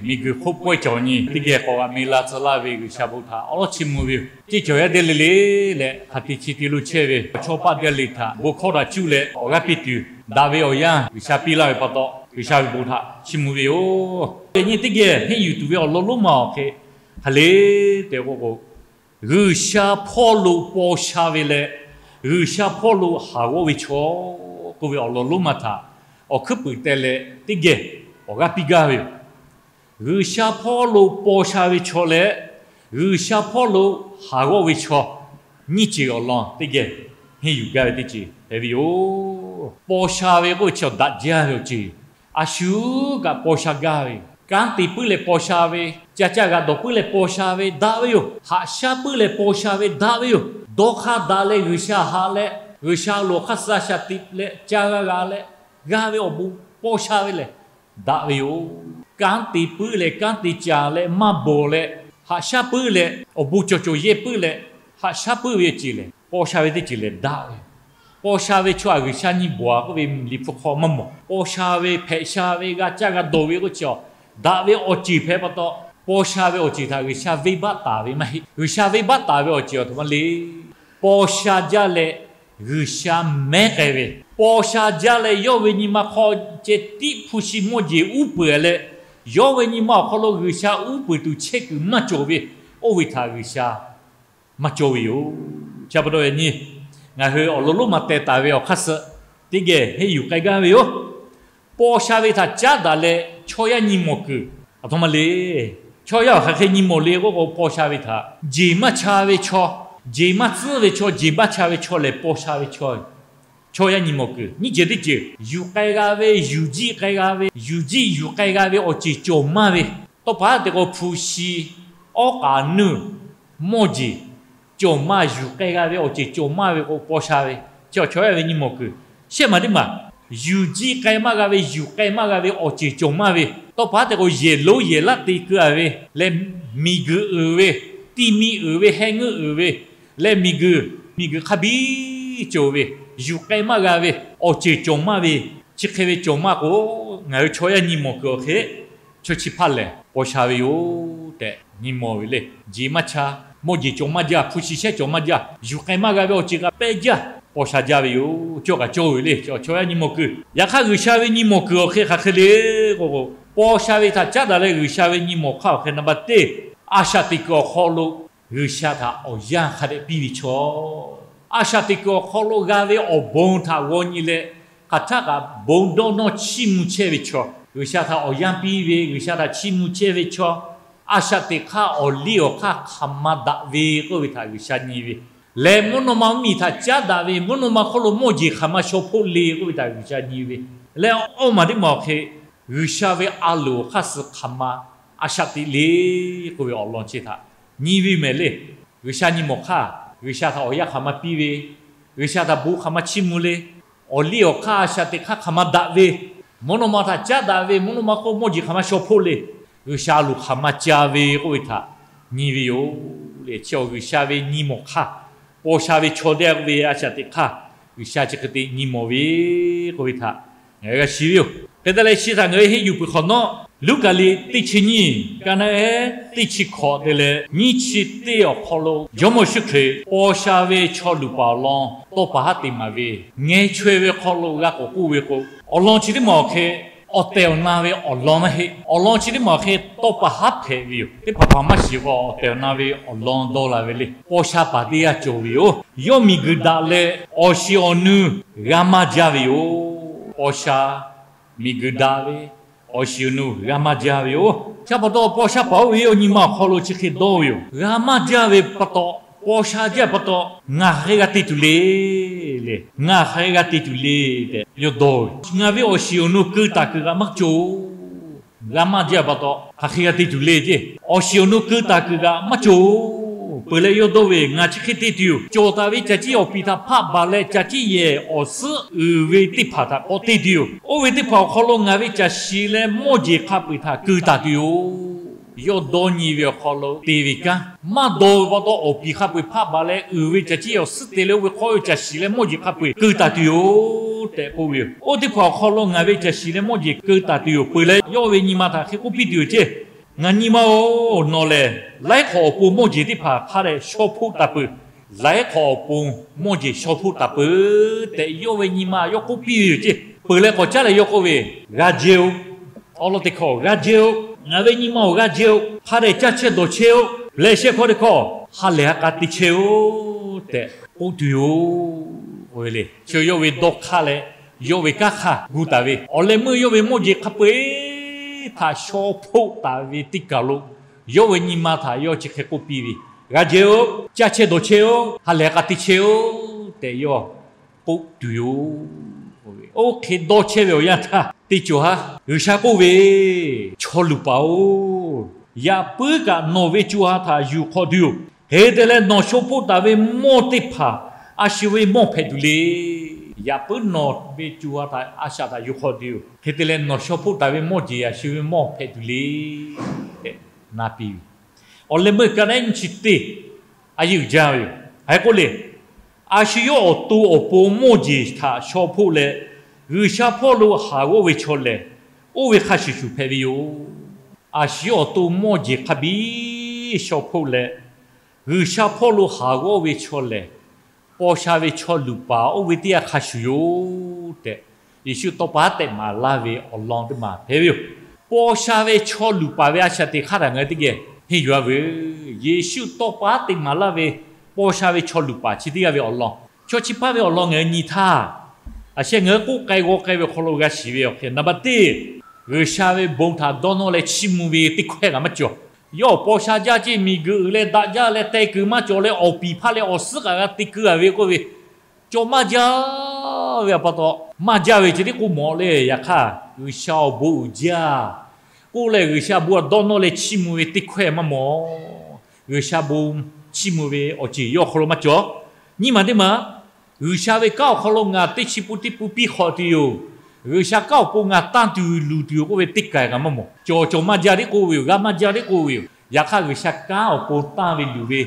miˬguiˬ hk'oˆ pawehˇ cawˬ nyi teˇ geh k'awꞈ g'aꞈ mi la tcuh laˇ ve G'uiˬsha bon htaꞈ awˉ lawˉ chiˇ mvuh ve yoˬ. Ceˇ cawˬ yaˇ teˇ le le leh hk'aˬ te chi te lo chehˇ ve chaw paˆ teˇ g'aˇ le htaꞈ bon hkawˇ htaꞈ cuˇ leh awˬ g'aˇ piˇ tuˬ daꞈ ve awˬ yanˇ G'uiˬsha piˇ laˇ ve pa taw, G'uiˬsha ve bon htaꞈ chiˇ mvuh ve yoˬ. Yaꞈ nyi teˇ geh henˇ yuˬ tuˬ ve awˬ lawn lonˉ ma awˬ hk'e hk'aˬ le tehꞈ k'oˆ k'o, G'uiˬsha hpawˇ lo paw sha ve leh, G'uiˬsha hpawˇ lo haˍ g'awˇ ve chaw k'oˆ ve awˬ lawn lonˉ ma htaꞈ awˬ hkuiˉ puiˍ teh leh teˇ geh awˬ g'aˇ piˇ gaˇ ve yoˬ. G'uiˬsha hpawˇ lo paw sha ve chaw leh G'uiˬsha hpawˇ lo haˍ g'awˇ ve chaw nyiˇ ceuˬ awˬ lawn teˇ geh henˇ yuˬ gaˇ ve teˇ ceuˬ hpehꞈ ve yoˬ. Paw sha ve k'oˆ ve chi awˬ daꞈ jaˇ ve awˬ ceuˬ, a shu kaꞈ paw sha gaˇ ve yoˬ. Kanˉ te puiˉ leh paw sha ve, ca caˇ g'a dawˬ puiˉ leh paw sha ve daꞈ ve yoˬ. Haꞈ shaˉ puiˉ leh paw sha ve daꞈ ve yoˬ. Dawˇ hk'aˇ daꞈ leh G'uiˬsha haꞈ leh G'uiˬsha loˍ hk'aˇ suh a shaꞈ teꞈ leh ca g'a g'a leh g'a ve awˬ bon paw sha ve lehˬ daꞈ ve yoˬ. Kanˉ te puiˉ leh kanˉ te caˍ leh maˇ bawˬ leh, haꞈ shaˉ puiˉ leh awˬ bon cawˬ cawˬ yehˇ puiˉ leh haꞈ shaˉ puiˉ ve ceuˬ lehˬ, paw sha ve teˇ ceuˬ lehˬ daꞈ ve. Paw sha ve chaw htaꞈ G'uiˬsha nyi bawˬ a k'oˆ ve Liꞈ hpu hk'aw maˇ mawˬ. Paw sha ve, hpehꞈ sha ve, g'a caˇ g'a dawˬ ve k'oˆ chi awˬ daꞈ ve awˬ ceuˬ hpehꞈ pa taw, paw sha ve awˬ ceuˬ htaꞈ G'uiˬsha venˇbaˆ taˍ ve maˇ heˆ. G'uiˬsha venˇbaˆ taˍ ve awˬ ceuˬ aˬ htoꞈ ma le. Paw sha jaˇ leh G'uiˬsha mehˉ k'ai ve, paw sha jaˇ leh yawˇ ve nyi ma hk'aw ceh tiˉ hpu shi mawˇ jeˬ uˉ peunˍ leh, yawˇ ve nyi ma awˬ hk'aw lo G'uiˬsha uˉ peunˍ tuˬ chehˇ kuiˬ maˇ cawˬ ve, oˇ ve htaꞈ G'uiˬsha maˇ cawˇ ve yoˬ. Chi pa taw yaꞈ nyi ngaˬ hui awˬ lawn lonˉ ma teh taˍ ve awˬ hk'aˇ suh teˇ geh henˇ yuˬ k'ai gaˇ ve yoˬ. Paw sha ve htaꞈ caˉ daꞈ leh chaw yaˇ nyi mawˬ kuiˬ aˬ htoꞈ ma le. Chaw yaˇ awˬ hk'aˬ hk'e nyi mawˬ le k'oˆ k'o, paw sha ve htaꞈ jeˬ maˇ cha ve chaw, jeˬ maˇ tcuhˉ ve chaw, jeˬ maˇ cha ve chaw lehˬ paw sha ve chaw. Chaw yaˇ nyi mawˬ kuiˬ nyiˇ ceuˬ teˇ ceuˬ, yuˬ k'ai g'a ve, yuˬ jiˆ k'ai g'a ve, yuˬ jiˆ yuˬ k'ai g'a ve awˬ ceuˬ cawˬ maˇ ve, tawˇ pa haˉ te k'o hpu shi, awˉ k'aꞈ nuˇ, mawˇ jeˬ cawˬ maˇ, yuˬ k'ai g'a ve awˬ ceuˬ cawˬ maˇ ve k'o, paw sha ve, chi awˬ chaw yaˇ ve nyi mawˬ kuiˬ. Shehˆ maˬ teˇ maˬ, yuˬ jiˆ k'ai maˇ g'a ve, yuˬ k'ai maˇ g'a ve awˬ ceuˬ cawˬ maˇ ve, tawˇ pa haˉ te k'o yehˬ lonˉ yehˬ laˇ te keu a ve leh, miˬguiˬ uiˍ ve, ti mi uiˍ ve, heh ngeuˆ uiˍ ve leh, miˬguiˬ, miˬguiˬ hk'a biˇ cawˬ ve, yuˬ k'ai maˇ g'a ve awˬ ceuˬ cawˬ maˇ ve, chi hk'e ve cawˬ maˇ k'o, ngaˬ hui chaw yaˇ nyi mawˬ kuiˬ awˬ hk'e chaw chi hpaˇ lehˬ paw sha ve yoˬ tehꞈ nyi mawˬ ve le. Jeˬ maˇ cha, mawˇ jeˬ cawˬ maˇ jaˇ, hpu shi shehˆ cawˬ maˇ jaˇ, yuˬ k'ai maˇ g'a ve awˬ ceuˬ kaꞈ pehˇ jaˇ, paw sha jaˇ ve yoˬ. Cawˇ kaꞈ cawˇ ve le. Chaw yaˇ nyi mawˬ kuiˬ, yaꞈ hk'aˇ G'uiˬsha ve nyi mawˬ kuiˬ awˬ hk'e hk'aˬ hk'e le k'o, paw sha ve htaꞈ caˉ daꞈ leh G'uiˬsha ve nyi mawˬ hk'aˇ awˬ hk'e naˍ baˆ teˇ, a shaꞈ teꞈ kuiˬ awˬ hk'aw lo G'uiˬsha htaꞈ awˬ yanˇ hk'a dehꞈ piˇ ve chaw, a shaꞈ teꞈ kuiˬ awˬ hk'aw lo g'a ve awˬ bon htaꞈ g'aw nyi leh, hk'aˬ htaˆ kaꞈ bon dawˇ nawˇ chiˇ mvuh chehˇ ve chaw, G'uiˬsha htaꞈ awˬ yanˇ piˇ ve, G'uiˬsha htaꞈ chiˇ mvuh chehˇ ve chaw, a shaꞈ teꞈ hk'aˇ awˬ liˇ awˬ hk'aˇ hk'aˬ ma daꞈ ve k'oˆ ve htaꞈ G'uiˬsha nyi ve leh, mvuhˇ naw ma mvuhˇmiˬ htaꞈ caˉ daꞈ ve, mvuhˇ naw ma hk'oˆ lo mawˇ jeˬ hk'aˬ ma shaw hpoˆ le k'oˆ ve htaꞈ G'uiˬsha nyi ve leh, awˇ maˬ teˇ maˬ awˬ hk'e G'uiˬsha ve a loˍ awˬ hk'aˇ suh hk'aˬ ma a shaꞈ teꞈ le k'oˆ ve awˬ lawn chi htaꞈ nyi ve mehˍ le. G'uiˬsha nyi mawˬ hk'aˇ, G'uiˬsha htaꞈ awˬ yanˇ hk'aˬ ma piˇ ve, G'uiˬsha htaꞈ bon hk'aˬ ma chiˇ mvuh le, awˬ liˇ awˬ hk'aˇ a shaꞈ teꞈ hk'aˇ hk'aˬ ma daꞈ ve, mvuhˇ naw ma htaꞈ caˉ daꞈ ve, mvuhˇ naw ma hk'oˆ mawˇ jeˬ hk'aˬ ma shaw hpoˆ le, G'uiˬsha a loˍ hk'aˬ ma ca ve k'oˆ ve htaꞈ nyi ve yoˬ le. Chi awˬ G'uiˬsha ve nyi mawˬ hk'aˇ, paw sha ve chaw teˇ g'aˇ k'oˆ ve a shaꞈ teꞈ hk'aˇ G'uiˬsha chi hk'e te nyi mawˬ ve k'oˆ ve htaꞈ ngaˬ hui g'a shiˍ ve yoˬ. Hk'e te leh chi htaꞈ ngaˬ hui henˇ yuˬ peuˬ hk'awꞈ nawˉ, Luˉkaꞈ liꞈ teˇ chi nyiˇ, ka naˆ ehˉ teˇ chi hkawꞈ te leh nyiˇ chi teˇ awˬ hk'aw lo Jawˇmawˇ Yeˍsuˆ Hkriꞈ paw sha ve chaw luˬ paˍ awˬ lawn tawˇ pa haˉ te maˍ ve, ngeh chaweh ve hk'aw lo g'a k'awꞈ k'oˆ ve k'o, awˬ lawn chi teˇ maˬ awˬ hk'e awˬ tehˬ awˬ na ve awˬ lawn maˇ heˆ. Awˬ lawn chi teˇ maˬ awˬ hk'e tawˇ pa haˉ hpehꞈ ve yoˬ. Teˇ hpaˍ hpaˍ maˇ shiˍ k'o, awˬ tehˬ awˬ na ve awˬ lawn dawˇ la ve le. Paw sha paˍ teˇ g'aˇ cawˬ ve yoˬ. Yawˇ miˬguiˬ daꞈ leh awˬ shiˍ awˬ nu g'a maˇ jaˇ ve yoˬ. Paw sha miˬguiˬ daꞈ ve, awˬ shiˍ awˬ nu g'a maˇ jaˇ ve yoˬ. Chi pa taw, paw sha paˍ oˇ ve yawˇ nyi ma awˬ hk'aw lo chi hk'e dawˇ ve yoˬ. G'a maˇ jaˇ ve pa taw, paw sha jaˇ pa taw, ngaˬ hk'aˬ hk'e g'a te tuˬ le le. Ngaˬ hk'aˬ hk'e g'a te tuˬ le tehꞈ yawˇ dawˇ ve. Ngaˬ ve awˬ shiˍ awˬ nu keu taˍ kuiˬ kaꞈ maˇ cawˬ. G'a maˇ jaˇ pa taw, hk'aˬ hk'e g'a te tuˬ le ceˇ. Awˬ shiˍ awˬ nu keu taˍ kuiˬ kaꞈ maˇ cawˬ. Peuˬ leh yawˇ dawˇ ve, ngaˬ chi hk'e te tuˬ yoˬ. Cawˬ taˍ ve caˬ ciˉ awˬ piˍ htaꞈ hpaˆ baˬ leh, caˬ ciˉ yehˬ awˬ suhˉ uiˍ ve teˇ hpaˍ htaꞈ k'awꞈ te tuˬ yoˬ. Oˇ ve teˇ hpaˍ awˬ hk'aw lo ngaˬ ve caˬ shiˍ leh mawˇ jeˬ hk'a peu-eˬ htaꞈ keu taˍ tuˬ yoˬ. Yawˇ dawˇ nyi ve awˬ hk'aw lo te ve kanˉ maˇ dawˇ ve pa taw, awˬ piˍ hk'a peu-eˬ hpaˆ baˬ leh, uiˍ ve caˬ ciˉ awˬ suhˉ te leh, oˇ ve hk'aw ve caˬ shiˍ leh mawˇ jeˬ hk'a peu-eˬ keu taˍ tuˬ yoˬ tehꞈ k'oˆ ve yoˬ. Oˇ teˇ hpaˍ awˬ hk'aw lo ngaˬ ve caˬ shiˍ leh mawˇ jeˬ keu taˍ tuˬ yoˬ. Peuˬ leh yawˇ ve nyi ma htaꞈ hk'e k'oˆ piˇ tuˬ yoˬ ceˇ. Ngaˬ nyi ma-oˬ, nawˬ lehˬ laiˉ hk'awꞈ awˬ pon mawˇ jeˬ teˇ hpaˍ hk'a dehꞈ shaw hpoˆ taˍ peuˬ. Laiˉ hk'awꞈ awˬ pon mawˇ jeˬ shaw hpoˆ taˍ peuˬ tehꞈ, yawˇ ve nyi ma yawˇ k'oˆ piˇ ve yoˬ ceˇ. Peuˬ leh k'awꞈ caˉ leh yawˇ k'oˆ ve, G'a jehˇ-oˆ. Awˬ lawn teˇ hkawˇ, g'a jehˇ-oˆ. Ngaˬ ve nyi ma-oˬ, g'a jehˇ-oˆ. Hk'a dehꞈ caˇ chehˇ dawˬ chehˇ-oˆ. Leh shehˆ hkawˇ teˇ hkawˇ, ha lehˬ ha k'a te chehˇ-oˆ tehꞈ k'oˆ tuˬ yoˬ. Chi yawˇ ve dawˇ hk'aˇ leh yawˇ ve kanˉ hk'aˇ gu taˍ ve awˬ leh meuˇ yawˇ ve mawˇ jeˬ hk'a peu-eˬ htaꞈ shaw hpoˆ taˍ ve teˇ kaˬ lo, yawˇ ve nyi ma htaꞈ yawˇ chi hk'e k'oˆ piˇ ve, G'a jehˇ-oˆ. Caˇ chehˇ dawˬ chehˇ-oˆ. Ha lehˬ ha k'a te chehˇ-oˆ tehꞈ yawˇ k'oˆ tuˬ yoˬ. Oˇ hk'e dawˇ chehˇ ve awˬ yanˇ htaˇ, teˇ cawˬ haˉ G'uiˬsha k'oˆ ve, Chaw luˬ paˍ-oˬ, yaꞈ puiˉ kaꞈ nawˬ ve co ha htaꞈ yuˬ hk'awꞈ tuˬ yoˬ. Hk'e te leh nawˬ shaw hpoˆ taˍ ve mawˇ teˇ hpaˍ a shu ve mawˇ hpehꞈ tuˬ le. Yaꞈ puiˉ nawˬ ve co ha htaꞈ a shaꞈ htaꞈ yuˬ hk'awꞈ tuˬ yoˬ. Hk'e te leh nawˬ shaw hpoˆ taˍ ve mawˇ jeˬ a shu ve mawˇ hpehꞈ tuˬ le tehꞈ na piˇ ve. Awˬ leh meuˇ ka naˉ nyi chi teˇ a yeˇ uiˍ jaˇ ve yoˬ. Hk'e k'oˆ le, a shu yawˇ awˬ to awˬ pon mawˇ jeˬ htaꞈ shaw hpoˆ leh, G'uiˬsha hpawˇ lo haˍ g'awˇ ve chaw lehˬ, oˇ ve hk'a shuˍ shuˍ hpehꞈ ve yoˬ. A shu yawˇ awˬ to mawˇ jeˬ hk'a biˇ shaw hpoˆ leh, G'uiˬsha hpawˇ lo haˍ g'awˇ ve chaw lehˬ, paw sha ve chaw luˬ paˍ oˇ ve teˇ yanˇ hk'a shuˍ yoˬ tehꞈ, Yeˍsuˆ tawˇ pa haˉ tehꞈ maˍ laˇ ve awˬ lawn teˇ maˬ hpehꞈ ve yoˬ. Paw sha ve chaw luˬ paˍ ve a shaꞈ teꞈ hk'aˇ htaꞈ ngaˬ hui teˇ geh henˇ yuˬ-a veuˬ. Yeˍsuˆ tawˇ pa haˉ te maˍ laˇ ve paw sha ve chaw luˬ paˍ chi teˇ g'aˇ ve awˬ lawn, chaw chi hpaˇ ve awˬ lawn ngaˬ hui nyi htaˇ, a sheh ngaˬ hui k'oˆ k'ai g'aw k'ai ve awˬ hk'aw lo g'a shiˍ ve awˬ hk'e, naˍ baˆ teˇ, G'uiˬsha ve bon htaꞈ dawˇ nawˇ leh chiˇ mvuh ve teˇ hkawehˇ kaꞈ maˇ cawˬ. Yawˇ paw sha jaˇ ceˇ, miˬguiˬ uiˍ leh daꞈ jaˇ leh teh kuiˬ maˇ cawˬ leh awˬ piˍ hpaˇ leh awˬ suhˉ kaꞈ g'a te keu-a ve k'oˆ ve, cawˬ maˇ jaˇ ve pa taw, maˇ jaˇ ve ceh tiˉ k'oˆ mawˬ le. Yaꞈ hk'aˇ G'uiˬsha awˬ bon uiˍ jaˇ k'oˆ leh, G'uiˬsha bon htaꞈ dawˇ nawˇ leh chiˇ mvuh ve teˇ hkawehˇ maˇ mawˬ. G'uiˬsha bon chiˇ mvuh ve awˬ ceuˬ yawˇ awˬ hk'aw lo maˇ cawˬ. Nyi ma teˇ ma, G'uiˬsha ve kanˉ awˬ hk'aw lo ngaˬ teˇ chi pun teˇ pun piˇ hk'awꞈ tuˬ yoˬ. G'uiˬsha kanˉ awˬ pon ngaˬ tanˇ tuˬ luˬ tuˬ yoˬ k'oˆ ve teˇ kaˬ kaꞈ maˇ mawˬ. Cawˬ cawˬ maˇ jaˇ tiˉ k'oˆ ve yoˬ, g'a maˇ jaˇ tiˉ k'oˆ ve yoˬ. Yaꞈ hk'aˇ G'uiˬsha kanˉ awˬ pon tanˇ ve luˬ ve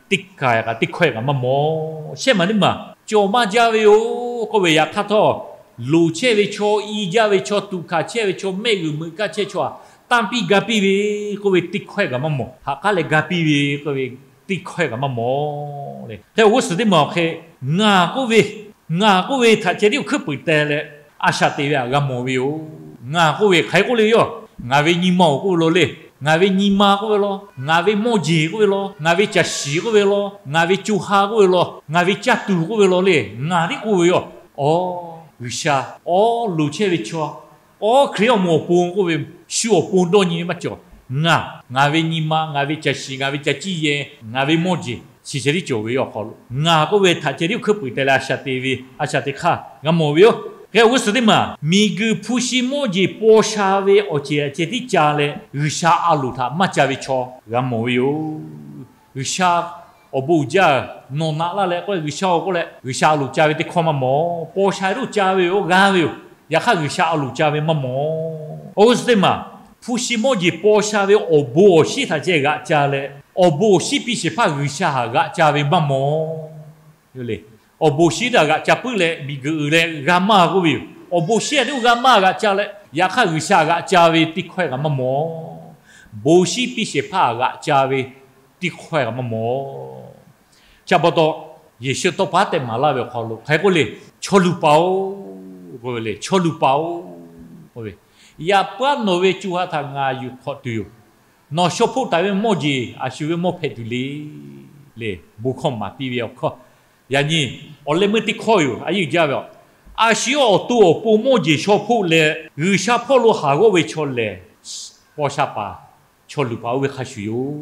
teˇ kaˬ kaꞈ teˇ hkawehˇ kaꞈ maˇ mawˬ. Shehˆ maˬ teˇ maˬ, cawˬ maˇ jaˇ ve yoˬ k'oˆ ve yaꞈ hk'aˇ htawˇ, loˍ chehˇ ve chaw, i jaˇ ve chaw, tuꞈ hkanˍ chehˇ ve chaw, mehˆ g'uiˬ meuꞈ kaˇ chehˇ chaw htaꞈ tanˇ piˇ ga piˇ ve k'oˆ ve teˇ hkawehˇ kaꞈ maˇ mawˬ. Haꞈ k'aˉ leh ga piˇ ve k'oˆ ve teˇ hkawehˇ kaꞈ maˇ mawˬ le. Hk'e awˬ g'uˇ suhˍ teˇ maˬ awˬ hk'e, ngaˬ k'oˆ ve, ngaˬ k'oˆ ve htaꞈ ceh tiˉ awˬ hkuiˉ puiˍ teh leh a shaꞈ teꞈ ve htaꞈ g'a mawˬ ve yoˬ. Ngaˬ k'oˆ ve hk'aˬ hk'e k'oˆ le yoˬ. Ngaˬ ve nyi ma-oˬ k'oˆ ve law le. Ngaˬ ve nyi ma k'oˆ ve law, ngaˬ ve mawˇ jeˬ k'oˆ ve law, ngaˬ ve caˬ shiˍ k'oˆ ve law, ngaˬ ve co ha k'oˆ ve law, ngaˬ ve caˇ tuˬ k'oˆ ve law le. Ngaˬ tiˉ k'oˆ ve yoˬ. Awˬ, G'uiˬsha, awˬ, loˍ chehˇ ve chaw, awˬ, Hkriꞈ awˬ moˍ awˬ pon k'oˆ ve, shu awˬ pon dawˇ nyi ve maˇ cawˬ. Ngaˬ, ngaˬ ve nyi ma, ngaˬ ve caˬ shiˍ, ngaˬ ve ca ciˇ yehˬ, ngaˬ ve mawˇ jeˬ chi ceh tiˉ cawˬ ve awˬ hk'aw lo, ngaˬ k'oˆ ve htaꞈ ceh tiˉ awˬ hkuiˉ puiˍ teh leh a shaꞈ teꞈ ve, a shaꞈ teꞈ hk'aˇ g'a mawˬ ve yoˬ. Hk'e awˬ g'uˇ suhˍ teˇ maˬ, miˬguiˬ hpu shi mawˇ jeˬ paw sha ve awˬ ceuˬ ceh tiˉ ca leh G'uiˬsha a loˍ htaꞈ maˇ ca ve chaw g'a mawˬ ve yoˬ. G'uiˬsha awˬ bon uiˍ jaˇ, nawˬ naꞈ laˇ leh k'oˆ leh G'uiˬsha-oˬ k'oˆ leh G'uiˬsha a loˍ ca ve teˇ hkawˇ maˇ mawˬ. Paw sha ve tiˉ ca ve yoˬ, g'a ve yoˬ. Yaꞈ hk'aˇ G'uiˬsha a loˍ ca ve maˇ mawˬ. Awˬ g'uˇ suhˍ teˇ maˬ, hpu shi mawˇ jeˬ paw sha ve awˬ bon awˬ shinˉ htaꞈ ceh g'aꞈ ca leh, awˬ bon awˬ shinˉ piˇ shehˍ hpaˇ G'uiˬsha htaꞈ g'aꞈ ca ve maˇ mawˬ. Awˬ bon awˬ shinˉ htaꞈ g'aꞈ ca puiˉ leh miˬguiˬ uiˍ leh g'a maˇ k'oˆ ve yoˬ. Awˬ bon awˬ shinˉ htaꞈ tiˉ g'a maˇ g'aꞈ ca leh, yaꞈ hk'aˇ G'uiˬsha g'aꞈ ca ve teˇ hkawehˇ kaꞈ maˇ mawˬ. Bon shinˉ piˇ shehˍ hpaˇ g'aꞈ ca ve teˇ hkawehˇ kaꞈ maˇ mawˬ. Chi pa taw, Yeˍsuˆ tawˇ pa haˉ tehꞈ maˍ laˇ ve awˬ hk'aw lo hk'aˬ hk'e k'oˆ le, Chaw luˬ paˍ-oˬ, k'oˆ ve le, chaw luˬ paˍ-oˬ, k'oˆ ve, yaꞈ puiˉ nawˬ ve co ha htaꞈ ngaˬ yuˬ hk'awꞈ tuˬ yoˬ. Nawˬ shaw hpoˆ taˍ ve mawˇ jeˬ a shu ve mawˇ hpehꞈ tuˬ le. Le, bon hkawˇ maˍ piˇ ve awˬ hkawˇ. Yaꞈ nyi awˬ leh meuˇ teˇ hkawˇ yoˬ, a yeˇ uiˍ jaˇ ve a. A shu yawˇ awˬ to awˬ pon mawˇ jeˬ shaw hpoˆ leh G'uiˬsha hpawˇ lo haˍ g'awˇ ve chaw lehˬ, paw sha paˍ, chaw luˬ paˍ oˇ ve hk'a shuˍ yoˬ.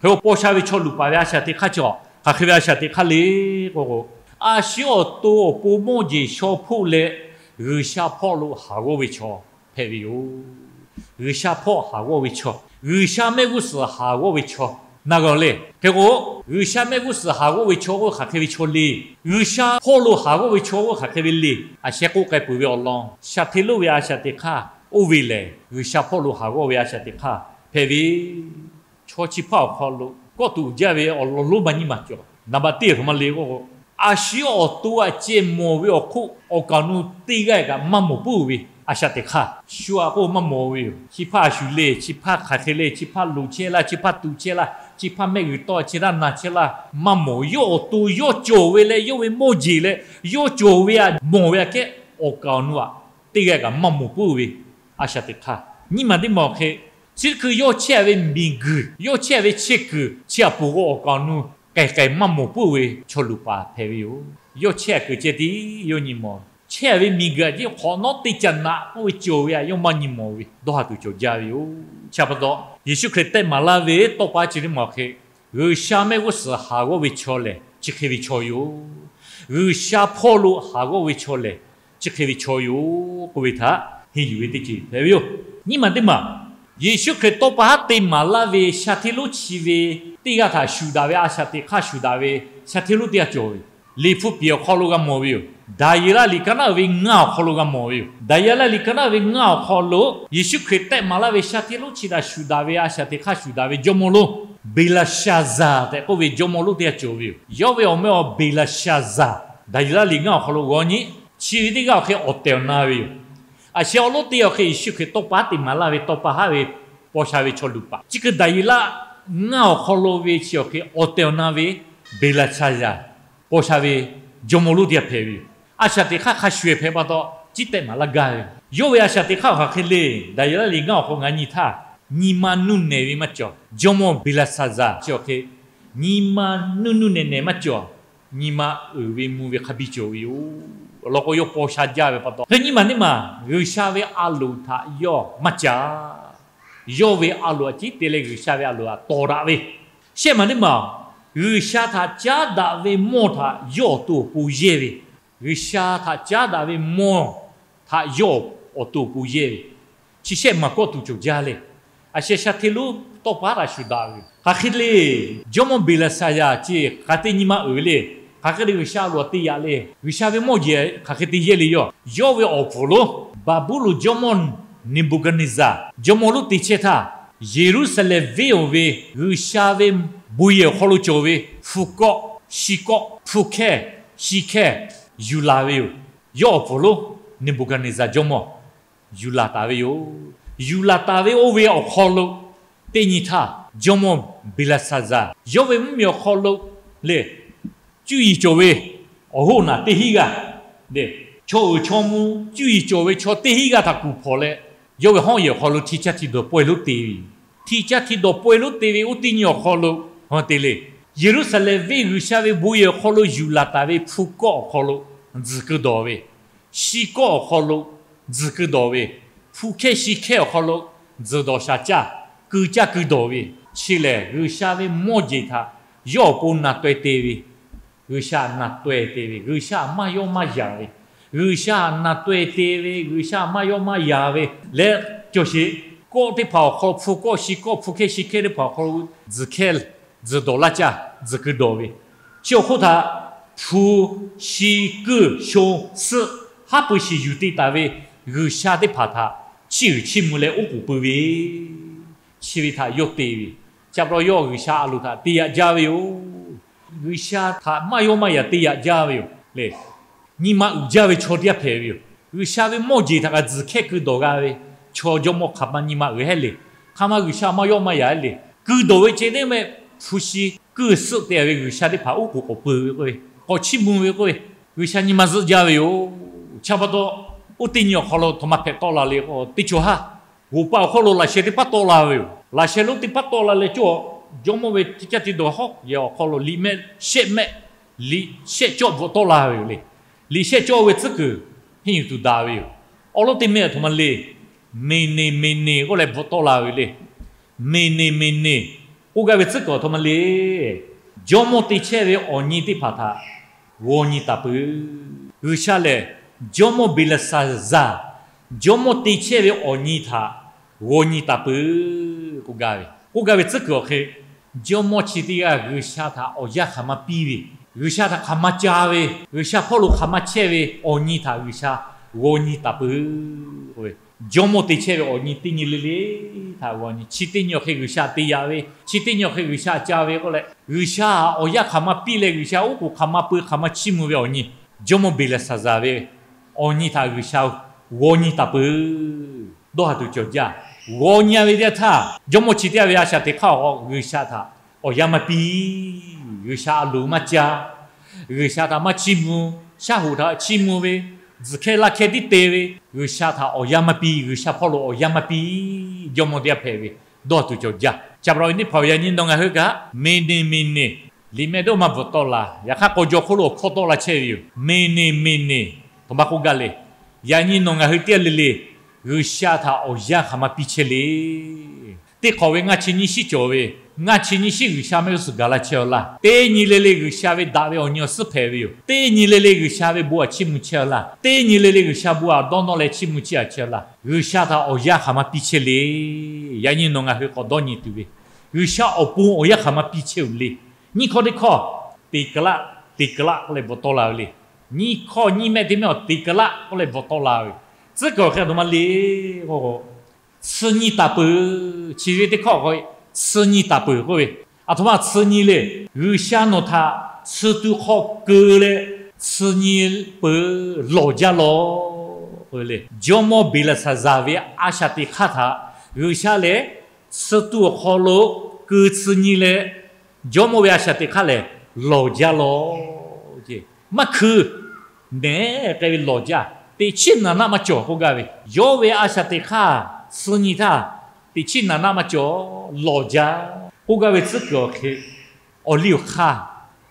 Hk'e paw sha ve chaw luˬ paˍ ve a shaꞈ teꞈ hk'aˇ cawˬ, hk'aˬ hk'e ve a shaꞈ teꞈ hk'aˇ le k'o k'o, a shu awˬ to awˬ pon mawˇ jeˬ shaw hpoˆ leh G'uiˬsha hpawˇ lo haˍ g'awˇ ve chaw hpehꞈ ve yoˬ. G'uiˬsha hpawˇ haˍ g'awˇ ve chaw, G'uiˬsha mehˆ g'uˇ suhˍ haˍ g'awˇ ve chaw, na g'a le. Hk'e k'o, G'uiˬsha mehˆ g'uˇ suhˍ haˍ g'awˇ ve chaw k'oˆ ve hk'aˬ hk'e ve chaw le. G'uiˬsha hpawˇ lo haˍ g'awˇ ve chaw k'oˆ ve hk'aˬ hk'e ve le. A sheh k'oˆ k'ai peuˬ ve awˬ lawn sha hteˇ lonˉ ve a shaꞈ teꞈ hk'aˇ oˇ ve lehˬ, G'uiˬsha hpawˇ lo haˍ g'awˇ ve a shaꞈ teꞈ hk'aˇ hpehꞈ ve. Chaw chi hpaˇ awˬ hk'aw lo kawˆ tuꞈ jaˇ ve awˬ lawn lonˉ maˇ nyiˇ maˬ cawˬ. Naˍ baˬ teˇ hk'e maˇ le k'o, a shu awˬ to a ceh mawˬ ve awˬ hk'oˆ awˬ kaˍ awˬ nu teˇ g'aˇ kaꞈ maˇ mawˬ puiˉ ve A shaꞈ teꞈ hk'aˇ shu aꞈ k'oˆ maˇ mawˬ ve yoˬ. Chi hpaˇ a shuˍ le, chi hpaˇ hk'aˬ hk'e le, chi hpaˇ loˍ chehˇ laˇ, chi hpaˇ tuꞈ chehˇ laˇ, chi hpaˇ mehˆ g'uiˬ tawˆ chehˇ laˇ, na chehˇ laˇ, maˇ mawˬ. Yawˇ awˬ to yawˇ cawˬ ve leh yawˇ ve mawˇ jeˬ leh yawˇ cawˬ ve aꞈ mawˬ ve aꞈ kehˉ awˬ kaˍ awˬ nu aꞈ teˇ g'aˇ kaꞈ maˇ mawˬ puiˉ ve. A shaꞈ teꞈ hk'aˇ nyiˇ maˬ teˇ maˬ awˬ hk'e chi hkui yawˇ chehˇ ve miˬguiˬ, yawˇ chehˇ ve chehˇ kuiˬ chi aꞈ poˬ k'o awˬ kaˍ awˬ nu k'ai k'ai maˇ mawˬ puiˉ ve chaw luˬ paˍ hpehꞈ ve yoˬ. Yawˇ chehˇ kuiˬ ceh tiˉ yawˇ nyi mawˬ. Chehˇ ve miˬguiˬ aꞈ jiˇ hk'awꞈ nawˉ teˇ caꞈ naꞈ k'oˆ ve cawˬ ve aꞈ yawˇ maˇ nyi mawˬ ve dawˇ ha tuˬ cawˬ jaˇ ve yoˬ. Chi pa taw, Yeˍsuˆ Hkriꞈ tehˆ maˍ laˇ ve tawˇ pa chi teˇ maˬ awˬ hk'e, G'uiˬsha mehˆ g'uˇ suhˍ haˍ g'awˇ ve chaw lehˬ chi hk'e ve chaw yoˬ. G'uiˬsha hpawˇ lo haˍ g'awˇ ve chaw lehˬ chi hk'e ve chaw yoˬ k'oˆ ve htaꞈ henˇ yuˬ ve teˇ ceuˬ hpehꞈ ve yoˬ. Nyiˇ maˬ teˇ maˬ, Yeˍsuˆ Hkriꞈ tawˇ pa haˉ te maˍ laˇ ve sha hteˇ lonˉ chi ve teˇ g'aˇ htaꞈ shuˍ daꞈ ve, a shaꞈ teꞈ hk'aˇ shuˍ daꞈ ve sha hteˇ lonˉ teˇ g'aˇ cawˬ ve yoˬ. Liꞈ hpu piˍ awˬ hk'aw lo g'a mawˬ ve yoˬ. Daˍyeˍlaˆ liꞈ ka naˉ uiˍ ve ngaˇ awˬ hk'aw lo g'a mawˬ ve yoˬ. Daˍyeˍlaˆ liꞈ ka naˉ uiˍ ve ngaˇ awˬ hk'aw lo Yeˍsuˆ Hkriꞈ tehˆ maˍ laˇ ve sha hteˇ lonˉ chi htaꞈ shuˍ daꞈ ve a shaꞈ teꞈ hk'aˇ shuˍ daꞈ ve jawˇmawˇ lonˉ Beˍlaˍsaˍzaˍ tehꞈ k'oˆ ve jawˇmawˇ lonˉ teˇ g'aˇ cawˬ ve yoˬ. Yawˇ ve awˬ meh awˬ Beˍlaˍsaˍzaˍ, Daˍyeˍlaˆ liꞈ ngaˇ awˬ hk'aw lo g'aw nyi, chi ve teˇ g'aˇ awˬ hk'e awˬ tehˬ awˬ na ve yoˬ. A sheh awˬ lonˉ teˇ g'aˇ awˬ hk'e Yeˍsuˆ Hkriꞈ tawˇ pa haˉ te maˍ laˇ ve tawˇ pa haˉ ve paw sha ve chaw luˬ paˍ, chi hk'e Daˍyeˍlaˆ ngaˇ awˬ hk'aw lo ve chi awˬ hk'e awˬ tehˬ awˬ na ve Beˍlaˍsaˍzaˍ paw sha ve jawˇmawˇ lonˉ teˇ g'aˇ hpehꞈ ve yoˬ. A shaꞈ teꞈ hk'aˇ hk'a shuˍ ehˬ hpehꞈ pa taw, ciˉ tehˆ maˍ laˇ gaˇ ve. Yawˇ ve a shaꞈ teꞈ hk'aˇ awˬ hk'aˬ hk'e le. Daˍyeˍlaˆ liꞈ ngaˇ awˬ hk'aw ngaˬ nyi htaˇ, nyi ma nuˇ nehˬ ve maˇ cawˬ. Jawˇmawˇ Beˍlaˍsaˍzaˍ chi awˬ hk'e nyi ma nuˇ nuˇ nehˬ nehˬ maˇ cawˬ. Nyi ma uiˍ ve mvuh ve hk'a biˇ cawˬ ve yoˬ. Awˬ lawn k'o, yawˇ paw sha jaˇ ve pa taw, hk'e nyiˇ maˬ teˇ maˬ G'uiˬsha ve a loˍ htaꞈ yawˇ maˇ ca. Yawˇ ve a loˍ aꞈ ciˉ te leh G'uiˬsha ve a loˍ htaꞈ tawˍ daꞈ ve. Shehˆ maˬ teˇ maˬ, G'uiˬsha htaꞈ caˉ daꞈ ve mawˇ htaꞈ yawˇ awˬ to awˬ pon yehˇ ve. G'uiˬsha htaꞈ caˉ daꞈ ve mawˇ htaꞈ yawˇ awˬ to awˬ pon yehˇ ve. Chi shehˆ maˬ kawˆ tuˬ cawˬ jaˇ le. A sheh sha hteˇ lonˉ tawˇ pa haˉ htaꞈ shuˍ daꞈ ve hk'aˬ hk'e le. Jawˇmawˇ Beˍlaˍsaˍzaˍ chi hk'aˬ hk'e te nyi ma uiˍ ve le. Hk'aˬ hk'e te G'uiˬsha a loˍ htaꞈ te yaꞈ le. G'uiˬsha ve mawˇ jeˬ hk'aˬ hk'e te yehˇ le. Yawˇ, yawˇ ve awˬ puˍ lonˉ Baˍbuˍlonˍ jawˇmawˇ Neˍbuˍkaˍneˍzaˍ jawˇmawˇ lonˉ te chehˇ htaˇ, Yeˍruˆsaˍlehnˍ venˇ awˬ ve G'uiˬsha ve bon yehˬ awˬ hk'aw lo cawˬ ve hpu kawˆ, shi kawˆ, hpu hkehˇ, shi hkehˇ yuˬ laˬ ve yoˬ. Yawˇ awˬ puˍ lonˉ Neˍbuˍkaˍneˍzaˍ jawˇmawˇ yuˬ laˬ taˍ ve yoˬ. Yuˬ laˬ taˍ ve oˇ ve awˬ hk'aw lo teˇ nyi htaˇ, jawˇmawˇ Beˍlaˍsaˍzaˍ yawˇ ve mvuhˇmiˬ awˬ hk'aw lo le, cuˇ yiˍ cawˬ ve awˬ hoˉ naˬ teˇ hinˉ g'aˇ, chaw uiˍ chaw mvuh cuˇ yiˍ cawˬ ve chaw teˇ hinˉ g'aˇ htaꞈ kuˬ hpawnˬ leh, yawˇ ve hawˉ yehˬ awˬ hk'aw lo hti caˇ hti dawˬ pawehˇ lonˉ te ve yoˬ. Hti caˇ hti dawˬ pawehˇ lonˉ te ve oˇ teˇ nyi awˬ hk'aw lo, ha te le, Yeˍruˆsaˍlehnˍ venˇ G'uiˬsha ve bon yehˬ awˬ hk'aw lo yuˬ laˬ taˍ ve hpu kawˆ awˬ hk'aw lo tzuhˬ keu dawˬ ve, shi kawˆ awˬ hk'aw lo tzuhˬ keu dawˬ ve, hpu hkehˇ shi hkehˇ awˬ hk'aw lo tzuhˬ dawˬ shaˍ caˇ, keu caˇ keu dawˬ ve, chi lehˬ G'uiˬsha ve mawˇ jeˬ htaꞈ yawˇ awˬ pon naˬ taweh te ve, G'uiˬsha naˬ taweh te ve, G'uiˬsha maˇ yawˇ maˇ yaˍ ve, G'uiˬsha naˬ taweh te ve, G'uiˬsha maˇ yawˇ maˇ yaˍ ve leh, cawˬ sheˍ, kawˆ teˇ hpaˍ awˬ hk'aw lo, hpu kawˆ shi kawˆ, hpu hkehˇ shi hkehˇ teˇ hpaˍ awˬ hk'aw lo tzuhˬ hkehˇ, tzuhˬ dawˬ laˇ caˇ, tzuhˬ keu dawˬ ve, chi awˬ hk'oˆ htaꞈ hpu, shi, kuiˇ, sho, suhˆ, haˉ pui shiˍ yuˬ te taˍ ve G'uiˬsha teˇ hpaˍ htaꞈ chiˇ uiˍ chiˇ mvuh leh oˉ k'oˍ pui ve, chi ve htaꞈ yawˇ te ve, chi pa taw yawˇ G'uiˬsha a loˍ htaꞈ te yaꞈ jaˇ ve yoˬ. G'uiˬsha htaꞈ maˇ yawˇ maˇ yaˍ te yaꞈ jaˇ ve yoˬ le. Nyi ma uiˍ jaˇ ve chaw teˇ g'aˇ hpehꞈ ve yoˬ. G'uiˬsha ve mawˇ jeˬ htaꞈ kaꞈ tzuhˬ hkehˇ keu dawˬ g'a ve chaw jawˇmawˇ hk'aˬ ma nyi ma uiˍ hehˉ le. Hk'aˬ ma G'uiˬsha maˇ yawˇ maˇ yaˍ hehˉ le. Keu dawˬ ve ceh teˇ meh, hpu shi kuiˇ suhˆ te ve G'uiˬsha teˇ hpaˍ oˉ k'oˍ k'awꞈ pui ve k'oˆ ve, k'awꞈ chiˇ mvuh ve k'oˆ ve, G'uiˬsha nyi ma zuhˆ jaˇ ve yoˬ. Chi pa taw, oˇ teˇ nyi awˬ hk'aw lo htoꞈ ma hpehꞈ tawˆ la le k'o, teˇ cawˬ haˉ g'oˍ paˆ awˬ hk'oˆ lo laꞈ sheh teˇ paˉ tawˆ la ve yoˬ. Laꞈ sheh lonˉ teˇ paˉ tawˆ la leh cawˇ, jawˇmawˇ ve hti caˇ hti dawˬ hawˉ yehˬ awˬ hk'aw lo liꞈ mehˆ shehˆ mehˆ, liꞈ shehˆ cawˆ bvuhꞈ tawˆ la ve yoˬ le. Liꞈ shehˆ cawˇ ve tcuhˉ kuiˬ henˇ yuˬ tuˬ daꞈ ve yoˬ. Awˬ lonˉ teˇ mehˆ aˬ htoꞈ ma le, Meˍneˍ, Meˍneˍ k'oˆ leh bvuhꞈ tawˆ la ve le. Meˍneˍ, Meˍneˍ k'oˆ gaˇ ve tcuhˉ kuiˬ aˬ htoꞈ ma le. Jawˇmawˇ te chehˇ ve awˬ nyi teˇ hpaˍ htaꞈ g'aw nyi taˍ peuˬ. G'uiˬsha lehˬ, jawˇmawˇ Beˍlaˍsaˍzaˍ, jawˇmawˇ te chehˇ ve awˬ nyi htaꞈ g'aw nyi taˍ peuˬ k'oˆ gaˇ ve, k'oˆ gaˇ ve tcuhˉ kuiˬ awˬ hk'e, jawˇmawˇ chi teˇ g'aˇ G'uiˬsha htaꞈ awˬ yanˇ hk'aˬ ma piˇ ve, G'uiˬsha htaꞈ hk'aˬ ma ca ve, G'uiˬsha hpawˇ lo hk'aˬ ma chehˇ ve awˬ nyi htaꞈ G'uiˬsha g'aw nyi taˍ peuˬ k'oˆ ve, jawˇmawˇ te chehˇ ve awˬ nyi teˇ nyi le le htaꞈ g'aw nyi. Chi teˇ nyi awˬ hk'e G'uiˬsha te yaꞈ ve, chi teˇ nyi awˬ hk'e G'uiˬsha ca ve k'oˆ leh, G'uiˬsha awˬ yanˇ hk'aˬ ma piˇ leh G'uiˬsha oˉ k'oˍ hk'aˬ ma peu hk'aˬ ma chiˇ mvuh ve awˬ nyi, jawˇmawˇ Beˍlaˍsaˍzaˍ ve awˬ nyi htaꞈ G'uiˬsha g'aw nyi taˍ peuˬ. Dawˇ haˍ tuˬ cawˬ jaˇ. G'aw nyi-a ve teˇ yanˇ htaˇ, jawˇmawˇ chi teˇ g'aˇ ve a shaꞈ teꞈ hk'aˇ awˬ hk'aw G'uiˬsha htaꞈ awˬ yanˇ maˇ piˇ. G'uiˬsha a loˍ maˇ caˇ. G'uiˬsha htaꞈ maˇ chiˇ mvuh. Shaˉ hoꞈ htaꞈ chiˇ mvuh ve, tzuhˬ hkehˇ laˇ hkehˇ tiˉ te ve, G'uiˬsha htaꞈ awˬ yanˇ maˇ piˇ. G'uiˬsha hpawˇ lo awˬ yanˇ maˇ piˇ. Jawˇmawˇ teˇ g'aˇ hpehꞈ ve, dawˇ tuˬ cawˬ jaˇ. Chi pa taw ve teˇ hpaˍ yaꞈ nyi nawˬ ngaˬ hui kaꞈ, meˍneˍ meˍneˍ, liꞈ mehˆ dawˇ maˇ bvuhꞈ tawˆ la. Yaꞈ hk'aˇ, k'aw jaw hk'oˆ lo awˬ hkawˇ tawˆ la chehˇ ve yoˬ. Meˍneˍ meˍneˍ, aˬ htoꞈ ma k'oˆ gaˇ le. Yaꞈ nyi nawˬ ngaˬ hui teˇ g'aˇ le le, G'uiˬsha htaꞈ awˬ yanˇ hk'aˬ ma piˇ chehˇ le. Teˇ hk'awꞈ ve ngaˇ chi nyiˇ shiˉ cawˬ ve, ngaˇ chi nyiˇ shiˉ G'uiˬsha maˇ yawˇ suh gaˬ la chehˇ-aw laˇ. Teˇ nyi le le G'uiˬsha ve daꞈ ve awˬ nyi awˬ suhˉ hpehꞈ ve yoˬ. Teˇ nyi le le G'uiˬsha ve bon aꞈ chiˇ mvuh chehˇ-aw laˇ. Teˇ nyi le le G'uiˬsha bon aꞈ dawˇ nawˇ leh chiˇ mvuh chiˇ aꞈ chehˇ-aw laˇ. G'uiˬsha htaꞈ awˬ yanˇ hk'aˬ ma piˇ chehˇ le. Yaꞈ nyi nawˬ ngaˬ hui k'awꞈ dawˇ nyi tuˬ ve, G'uiˬsha awˬ pon awˬ yanˇ hk'aˬ ma piˇ chehˇ-oˬ le. Nyiˇ hkawˇ teˇ hkawˇ, teˇ k'laˆ, teˇ k'laˆ k'oˆ leh bvuhꞈ tawˆ la ve le. Nyiˇ hkawˇ nyiˇ mehˆ teˇ mehˆ awˬ teˇ k'laˆ k'oˆ leh bvuhꞈ tawˆ la ve, tcuhˉ kuiˬ awˬ hk'e aˬ htoꞈ ma le k'o, tsuhˇ nyi taˍ peuˬ. Chi ve teˇ hkawˇ k'o, tsuhˇ nyi taˍ peuˬ k'oˆ ve, aˬ htoꞈ ma tsuhˇ nyi le. G'uiˬsha nawˬ htaꞈ suh tuˬ hk'aw keu leh tsuhˇ nyi peuˬ, lawˬ jaˇ lawˬ k'oˆ ve le. Jawˇmawˇ Beˍlaˍsaˍzaˍ ve a shaꞈ teꞈ hk'aˇ htaꞈ G'uiˬsha lehˬ suh tuˬ awˬ hk'aw lo keu tsuhˇ nyi leh, jawˇmawˇ ve a shaꞈ teꞈ hk'aˇ lehˬ lawˬ jaˇ lawˬ. Maˇ hkui, nehˬ k'ai ve lawˬ jaˇ. Teꞈ chiˉ naˍ naˆ maˇ cawˬ k'oˆ gaˇ ve, yawˇ ve a shaꞈ teꞈ hk'aˇ tsuhˇ nyi htaˇ, teꞈ chiˉ naˍ naˆ maˇ cawˬ, lawˬ jaˇ k'oˆ gaˇ ve tcuhˉ kuiˬ awˬ hk'e, awˬ liˇ awˬ hk'aˇ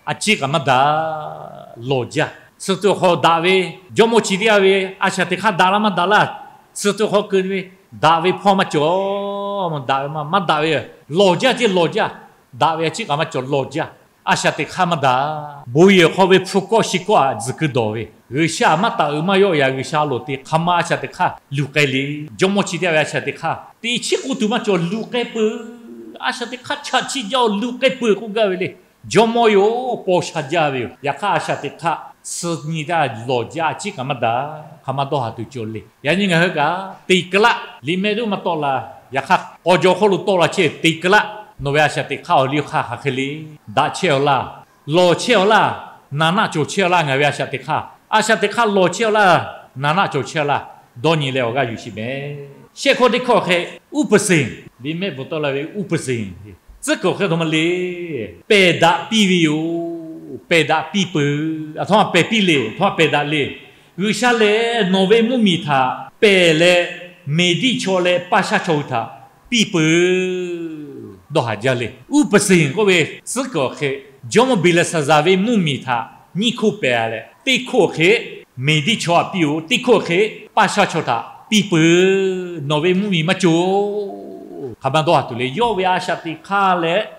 a ciˉ kaꞈ maˇ daꞈ, lawˬ jaˇ. Suh tuˬ awˬ hk'aw daꞈ ve, jawˇmawˇ chi teˇ g'aˇ ve a shaꞈ teꞈ hk'aˇ daꞈ laˇ maˇ daꞈ laˇ. Suh tuˬ awˬ hk'aw keu ve, daꞈ ve hpawˇ maˇ cawˬ, daꞈ ve maˇ, maˇ daꞈ ve, lawˬ jaˇ ceˇ, lawˬ jaˇ. Daꞈ ve a ciˉ kaꞈ maˇ cawˬ, lawˬ jaˇ. A shaꞈ teꞈ hk'aˇ maˇ daꞈ. Bon yehˬ hk'aw ve hpu kawˆ shi kawˆ aꞈ tzuhˬ keu dawˬ ve, G'uiˬsha maˇ taˍ uiˍ maˇ yawˆ yaꞈ, G'uiˬsha loˍ te hk'aˬ ma a shaꞈ teꞈ hk'aˇ luˬ k'ai le. Jawˇmawˇ chi teˇ g'aˇ ve a shaꞈ teꞈ hk'aˇ teꞈ chiˉ k'oˆ tuˬ maˇ cawˬ, luˬ k'ai peuˬ. A shaꞈ teꞈ hk'aˇ chaꞈ chiˆ jaˇ-oˬ, luˬ k'ai peuˬ k'oˆ gaˇ ve le. Jawˇmawˇ yoˬ, paw sha jaˇ ve yoˬ. Yaꞈ hk'aˇ a shaꞈ teꞈ hk'aˇ tsuhˇ nyi htaˇ lawˬ jaˇ, a ciˉ kaꞈ maˇ daꞈ, hk'aˬ ma dawˇ haˍ tuˬ cawˬ le. Yaꞈ nyi ngaˬ hui kaꞈ teꞈ k'laˆ, liꞈ mehˆ dawˇ maˇ tawˆ la. Yaꞈ hk'aˇ k'aw jaw hk'oˆ lo tawˆ la chehˇ teꞈ k'laˆ, nawˬ ve a shaꞈ teꞈ hk'aˇ awˬ liˇ awˬ hk'aˇ hk'aˬ hk'e le. Daꞈ chehˇ-aw laˇ, lawˬ chehˇ-aw laˇ, naˍ naˆ cawˬ chehˇ-aw laˇ. Ngaˬ ve a shaꞈ teꞈ hk'aˇ, a shaꞈ teꞈ hk'aˇ lawˬ chehˇ-aw laˇ, naˍ naˆ cawˬ chehˇ-aw laˇ. Dawˇ nyi leh awˬ g'aˇ yuˬ sheˍ mehˍ. Shehˆ hkawˇ teˇ hkawˇ hk'e, uˉ peunˍ seˍ, liꞈ mehˆ bvuhꞈ tawˆ la ve uˉ peunˍ seˍ, tcuhˉ kuiˬ awˬ hk'e aˬ htoꞈ ma le. Pehˬ daꞈ piˇ ve yoˬ. Pehˬ daꞈ piˇ peuˬ. Aˬ htoꞈ ma pehˬ piˇ le, aˬ htoꞈ ma pehˬ daꞈ le. G'uiˬsha lehˬ nawˬ ve mvuhˇmiˬ htaꞈ pehˬ leh, Meˍdiˆ chaw leh Paˇshaˇ chaw hui htaꞈ piˇ peuˬ. Dawˇ haˍ jaˇ le. Uˉ peunˍ seˍ k'oˆ ve tcuhˉ kuiˬ awˬ hk'e, jawˇmawˇ Beˍlaˍsaˍzaˍ ve mvuhˇmiˬ htaꞈ nyiˇ hkoˇ pehˬ leh, teˇ hkoˇ awˬ hk'e Meˍdiˆ chaw htaꞈ piˇ-oˬ, teˇ hkoˇ awˬ hk'e Paˇshaˇ chaw htaꞈ piˇ peuˬ. Nawˬ ve mvuhˇmiˬ maˇ cawˬ. Hk'aˬ ma dawˇ haˍ tuˬ le. Yawˇ ve a shaꞈ teꞈ hk'aˇ leh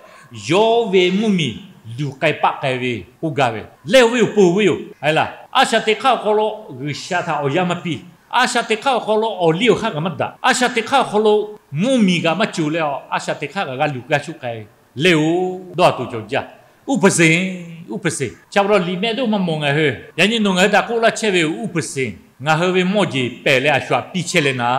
yawˇ ve mvuhˇmiˬ luˬ k'ai paˆ k'ai ve k'oˆ gaˇ ve, leh-oˬ ve yoˬ, ponˬ ve yoˬ. Aˬ laˬ, a shaꞈ teꞈ hk'aˇ awˬ hk'aw lo G'uiˬsha htaꞈ awˬ yanˇ maˇ piˇ. A shaꞈ teꞈ hk'aˇ awˬ hk'aw lo awˬ liˇ awˬ hk'aˇ kaꞈ maˇ daꞈ. A shaꞈ teꞈ hk'aˇ awˬ hk'aw lo mvuhˇmiˬ kaꞈ maˇ cawˬ leh, a shaꞈ teꞈ hk'aˇ kaꞈ g'a luˬ g'a shuˆ k'ai leh-oˬ, dawˇ haˍ tuˬ cawˬ jaˇ. Uˉ peunˍ seˍ, uˉ peunˍ seˍ. Chi pa taw liꞈ mehˆ dawˇ maˇ mawˬ ngaˬ hui. Yaꞈ nyi nawˬ ngaˬ hui htaꞈ k'oˆ laˇ chehˇ ve yoˬ, uˉ peunˍ seˍ. Ngaˬ hui ve mawˇ jeˬ pehˬ leh a shu htaꞈ piˇ chehˇ leh naˍ,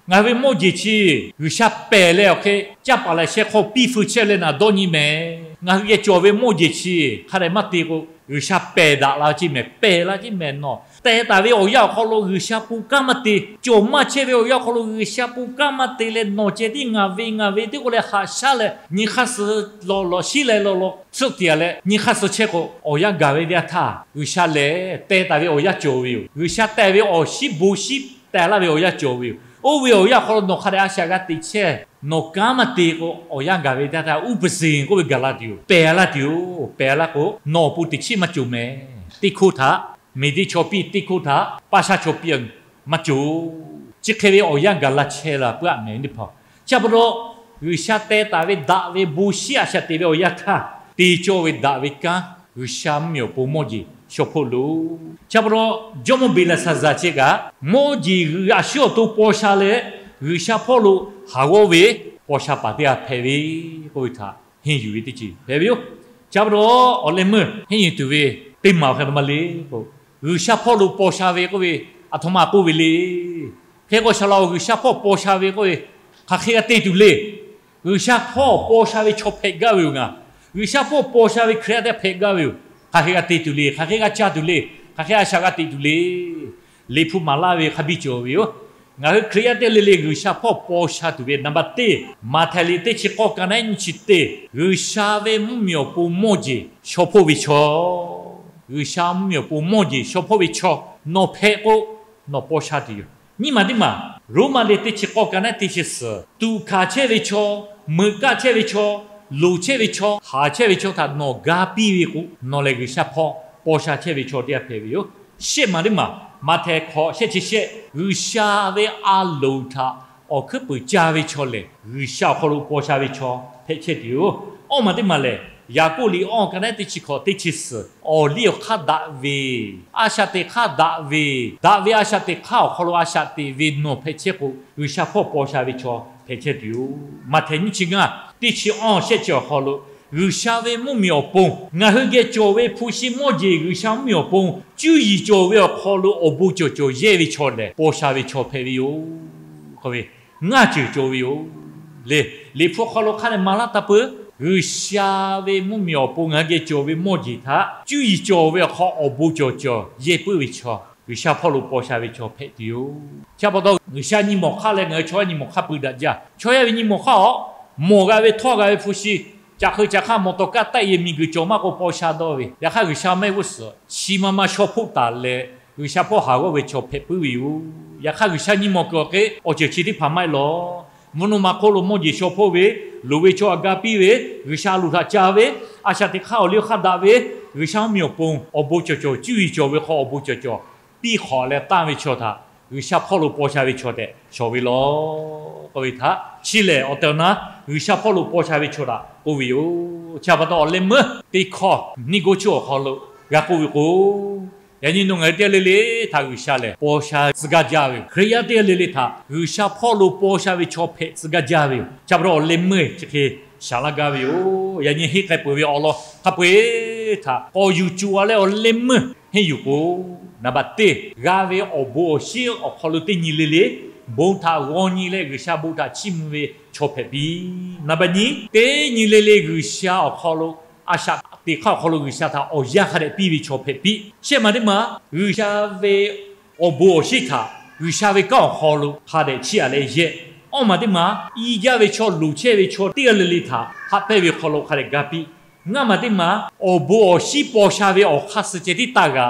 ngaˬ hui ve mawˇ jeˬ chi G'uiˬsha pehˬ leh awˬ hk'e caˇ paˍ lehˬ shehˆ hk'aw piˇ feu chehˇ leh naˍ dawˇ nyi mehˍ. Ngaˬ hui geh cawˬ ve mawˇ jeˬ chi hk'a dehꞈ maˇ te k'o, G'uiˬsha pehˬ daꞈ la ceˇ mehˍ, pehˬ la ceˇ mehˍ nawˬ. Teh taˍ ve awˬ yanˇ awˬ hk'aw lo G'uiˬsha pon kanˉ maˇ te, cawˬ maˇ chehˇ ve awˬ yanˇ awˬ hk'aw lo G'uiˬsha pon kanˉ maˇ te leh nawˬ ceh tiˉ ngaˬ ve ngaˬ ve tiˉ k'oˆ leh haꞈ shaˉ leh nyi hk'aˇ suh lawˬ lawˬ, shiˉ leh lawˬ lawˬ tsuhˆ tiꞈ leh nyi hk'aˇ suh chehˇ k'o, awˬ yanˇ gaˬ ve teˇ yanˇ htaˇ G'uiˬsha lehˬ teh taˍ ve awˬ yanˇ cawˬ ve yoˬ. G'uiˬsha teh ve awˬ shiˉ bon shiˉ teh laˇ ve awˬ yanˇ cawˬ ve yoˬ. Oˇ ve awˬ yanˇ awˬ hk'aw lo nawˬ hk'a dehꞈ a shaꞈ g'a teꞈ chehˇ, nawˬ kanˉ maˇ te k'o, awˬ yanˇ gaˬ ve teˇ yanˇ htaˇ uˉ peunˍ seˍ k'oˆ ve gaˬ la tuˬ yoˬ. Pehˬ laˇ tuˬ yoˬ. Pehˬ laˇ k'o, nawˬ awˬ pon teꞈ chiˉ maˇ cawˬ mehˍ. Teˇ hkoˇ htaꞈ Meˍdiˆ chaw piˇ, teˇ hkoˇ htaꞈ Paˇshaˇ chaw piˇ maˇ cawˬ. Chi hk'e ve awˬ yanˇ gaˬ la chehˇ la peuˬ-aꞈ mehˍ teˇ hpaˍ. Chi pa taw G'uiˬsha teh taˍ ve daꞈ ve bon shiˉ a shaꞈ teꞈ ve awˬ yanˇ htaˇ te cawˇ ve daꞈ ve kanˉ G'uiˬsha mvuhˇmiˬ awˬ pon mawˇ jeˬ shaw hpoˆ loˬ. Chi pa taw jawˇmawˇ Beˍlaˍsaˍzaˍ chi kaꞈ mawˇ jeˬ g'uiˬ a shu awˬ to paw sha leh, G'uiˬsha hpawˇ lo haˍ g'awˇ ve paw sha paˍ teˇ g'aˇ hpehꞈ ve k'oˆ ve htaꞈ henˇ yuˬ ve teˇ ceuˬ hpehꞈ ve yoˬ. Chi pa taw awˬ leh meuˇ henˇ yuˬ tuˬ ve teˇ maˬ awˬ hk'e ma le k'o, G'uiˬsha hpawˇ lo paw sha ve k'oˆ ve, aˬ htoꞈ ma k'oˆ ve le. Hk'e k'o, saˍ laꞈ-oˬ, G'uiˬsha hpawˇ paw sha ve k'oˆ ve, hk'aˬ hk'e g'a te tuˬ le. G'uiˬsha hpawˇ paw sha ve chaw hpehꞈ gaˇ ve yoˬ ngaˬ. G'uiˬsha hpawˇ paw sha ve Hkriꞈ yaˇ teˇ g'aˇ hpehꞈ gaˇ ve yoˬ. Hk'aˬ hk'e g'a te tuˬ le. Hk'aˬ hk'e g'a caˇ tuˬ le. Hk'aˬ hk'e a shaꞈ g'a teꞈ tuˬ le. Liꞈ hpu maˍ laˇ ve hk'a biˇ cawˬ ve yoˬ. Ngaˬ hui Hkriꞈ yaˇ teˇ g'aˇ le le G'uiˬsha hpawˇ paw sha tuˬ ve naˍ baˬ teˇ, Maꞈhtehˍ liꞈ teˇ chi k'awˇ ka naˉ nyiˇ chi teˇ, G'uiˬsha ve mvuhˇmiˬ awˬ pon mawˇ jeˬ shaw hpoˆ ve chaw, G'uiˬsha mvuhˇmiˬ awˬ pon mawˇ jeˬ shaw hpoˆ ve chaw nawˬ hpehꞈ k'o, nawˬ paw sha tuˬ yoˬ. Nyiˇ maˬ teˇ maˬ, Roˉmaꞈ liꞈ teˇ chi k'awˇ ka naˉ teˇ chi suhˍ, tuꞈ hkanˍ chehˇ ve chaw, meuꞈ kaˆ chehˇ ve chaw, loˍ chehˇ ve chaw, haˍ chehˇ ve chaw htaꞈ nawˬ ga piˇ ve k'o, nawˬ lehˬ G'uiˬsha hpawˇ paw sha chehˇ ve chaw teˇ g'aˇ hpehꞈ ve yoˬ. Shehˆ maˬ teˇ maˬ, Maꞈhtehˍ hkawꞈ shehˆ chi shehˆ, G'uiˬsha ve a loˍ htaꞈ awˬ hkuiˉ puiˍ ca ve chaw lehˬ, G'uiˬsha awˬ hk'aw lo paw sha ve chaw hpehꞈ chehˇ tuˬ yoˬ. Awˇ maˬ teˇ maˬ lehˬ, Yaˍkoˆ liꞈ awˇ ka naˉ teˇ chi hkawꞈ teˇ chi suhˍ, awˬ liˇ awˬ hk'aˇ daꞈ ve, a shaꞈ teꞈ hk'aˇ daꞈ ve, daꞈ ve a shaꞈ teꞈ hk'aˇ awˬ hk'aw lo a shaꞈ teꞈ ve nawˬ hpehꞈ chehˇ k'o, G'uiˬsha hpawˇ paw sha ve chaw hpehꞈ chehˇ tuˬ yoˬ. Maꞈhtehˍ nyiˇ chi ngaˇ teˇ chi awˇ shehˆ chi awˬ hk'aw lo, G'uiˬsha ve mvuhˇmiˬ awˬ pon ngaˬ hui geh cawˬ ve hpu shi mawˇ jeˬ G'uiˬsha mvuhˇmiˬ awˬ pon cuˇ yiˍ cawˬ ve awˬ hk'aw lo awˬ bon cawˬ cawˬ yehˇ ve chaw lehˬ, paw sha ve chaw hpehꞈ ve yoˬ. K'oˆ ve, ngaˇ ceuˬ cawˬ ve yoˬ le. Liꞈ hpu hk'aw lo hk'a dehꞈ maˍ laˇ taˇ peuˬ. G'uiˬsha ve mvuhˇmiˬ awˬ pon ngaˬ hui geh cawˬ ve mawˇ jeˬ htaꞈ cuˇ yiˍ cawˬ ve awˬ hk'aw awˬ bon cawˬ cawˬ yehˇ puiˉ ve chaw, G'uiˬsha hpawˇ lo paw sha ve chaw hpehꞈ tuˬ yoˬ. Chi pa taw G'uiˬsha nyi mawˬ hk'aˇ leh ngaˬ hui chaw yaˇ nyi mawˬ hk'aˇ pui daꞈ jaˇ. Chaw yaˇ ve nyi mawˬ hk'aˇ awˬ mawˬ g'a ve htawˇ g'a ve hpu shi, caꞈ hk'eu caꞈ hk'aˇ mawˬ tawˍ kaˇ taˆ yehˬ miˬguiˬ cawˬ maˇ k'o paw sha dawˇ ve, yaꞈ hk'aˇ G'uiˬsha mehˆ g'uˇ suhˍ chi ma ma shaw hpoˆ taˍ leh, G'uiˬsha hpawˇ haˍ g'awˇ ve chaw hpehꞈ puiˉ ve yoˬ. Yaꞈ hk'aˇ G'uiˬsha nyi mawˬ kuiˬ awˬ hk'e awˬ ceuˬ chi teˇ hpaˍ maˇ heˆ lawˬ. Mvuhˇ naw ma hk'oˆ lo mawˇ jeˬ shaw hpoˆ ve, loˍ ve chaw htaꞈ ga piˇ ve, G'uiˬsha a loˍ htaꞈ ca ve, a shaꞈ teꞈ hk'aˇ awˬ liˇ awˬ hk'aˇ daꞈ ve, G'uiˬsha mvuhˇmiˬ awˬ pon awˬ bon cawˬ cawˬ cuˇ yiˍ cawˬ ve hk'aw awˬ bon cawˬ cawˬ piˇ hk'awꞈ leh tanˇ ve chaw htaꞈ G'uiˬsha hpawˇ lo paw sha ve chaw tehꞈ shawˍ ve lawˬ k'oˆ ve htaꞈ chi lehˬ awˬ tehˬ awˬ na G'uiˬsha hpawˇ lo paw sha ve chaw htaꞈ k'oˆ ve yoˬ. Chi pa taw awˬ leh meuˇ teˇ hkawˇ niˇ goˇ chi awˬ hk'aw lo g'a k'oˆ ve k'o, yaꞈ nyi nawˬ ngaˬ hui teˇ g'aˇ le le htaꞈ G'uiˬsha lehˬ paw sha tcuh gaˇ jaˇ ve yoˬ. Hkriꞈ yaˇ teˇ g'aˇ le le htaꞈ G'uiˬsha hpawˇ lo paw sha ve chaw hpehꞈ tcuh gaˇ jaˇ ve yoˬ. Chi pa taw awˬ leh meuˇ chi hk'e shaˍ laˇ gaˇ ve yoˬ. Yaꞈ nyi henˇ k'ai peuˬ ve awˬ lawn hk'a peu-eˬ htaꞈ k'awꞈ yuˬ cuˬ a leh awˬ leh meuˇ henˇ yuˬ k'o, naˍ baˬ teˇ g'a ve awˬ bon awˬ shinˉ awˬ hk'aw lo teˇ nyi le le bon htaꞈ g'aw nyi leh G'uiˬsha bon htaꞈ chiˇ mvuh ve chaw hpehꞈ piˇ. Naˍ baˬ nyi, teˇ nyi le le G'uiˬsha awˬ hk'aw lo, a shaꞈ teꞈ hk'aˇ awˬ hk'aw lo G'uiˬsha htaꞈ awˬ yanˇ hk'a dehꞈ piˇ ve chaw hpehꞈ piˇ. Shehˆ maˬ teˇ maˬ, G'uiˬsha ve awˬ bon awˬ shinˉ htaꞈ G'uiˬsha ve kanˉ awˬ hk'aw lo hk'a dehꞈ chiˇ aꞈ leh yehˇ. Awˇ maˬ teˇ maˬ, i jaˇ ve chaw loˍ chehˇ ve chaw teˇ g'aˇ le le htaꞈ haꞈ pehnˇ ve hk'aw lo hk'a dehꞈ ga piˇ. Ngaˇ maˬ teˇ maˬ, awˬ bon awˬ shinˉ paw sha ve awˬ hk'aˇ suh ceh tiˉ taˇ g'a.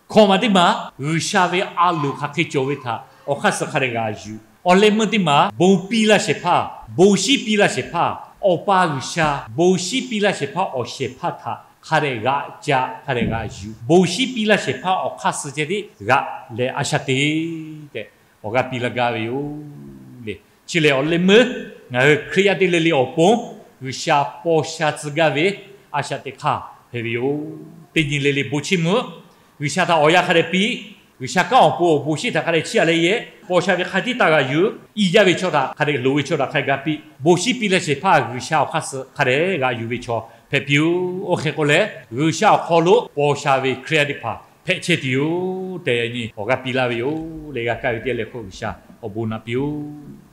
Hkawꞈ maˬ teˇ maˬ, G'uiˬsha ve a loˍ hk'aˬ hk'e cawˬ ve htaꞈ awˬ hk'aˇ suh hk'a dehꞈ g'a yuˬ. Awˬ leh meuˇ teˇ maˬ, bon piˇ laˇ shehˍ hpaˇ, bon shinˉ piˇ laˇ shehˍ hpaˇ, Awˬ pa G'uiˬsha bon shinˉ piˇ laˇ shehˍ hpaˇ awˬ shehˍ hpaˇ htaꞈ hk'a dehꞈ g'aꞈ ca, hk'a dehꞈ g'aꞈ yuˬ. Bon shinˉ piˇ laˇ shehˍ hpaˇ awˬ hk'aˇ suh ceh tiˉ g'aꞈ leh a shaꞈ teꞈ tehꞈ awˬ g'aˇ piˇ laˇ gaˇ ve yoˬ le. Chi lehˬ awˬ leh meuˇ ngaˬ hui Hkriꞈ yaˇ teˇ g'aˇ le le awˬ pon G'uiˬsha paw sha tcuh gaˇ ve a shaꞈ teꞈ hk'aˇ hpehꞈ ve yoˬ. Teˇ nyi le le bon chiˇ mvuh, G'uiˬsha htaꞈ awˬ yanˇ hk'a dehꞈ piˇ. G'uiˬsha kanˉ awˬ pon awˬ bon shinˉ htaꞈ hk'a dehꞈ chiˇ aꞈ leh yehˇ. Paw sha ve hk'a tiˉ taˇ g'a yuˬ. I jaˇ ve chaw htaꞈ hk'a dehꞈ, loˍ ve chaw htaꞈ hk'a dehꞈ ga piˇ. Bon shinˉ piˇ laˇ shehˍ hpaˇ G'uiˬsha awˬ hk'aˇ suh hk'a dehꞈ g'aꞈ yuˬ ve chaw hpehꞈ piˇ-oˬ. Oˇ hk'e k'o leh, G'uiˬsha awˬ hk'aw lo paw sha ve Hkriꞈ yaˇ teˇ hpaˍ hpehꞈ chehˇ tuˬ yoˬ tehꞈ nyi awˬ g'aˇ piˇ laˇ ve yoˬ le. G'a kaˇ ve teˇ g'aˇ le hk'oˆ G'uiˬsha awˬ bon naꞈ piˇ-oˬ.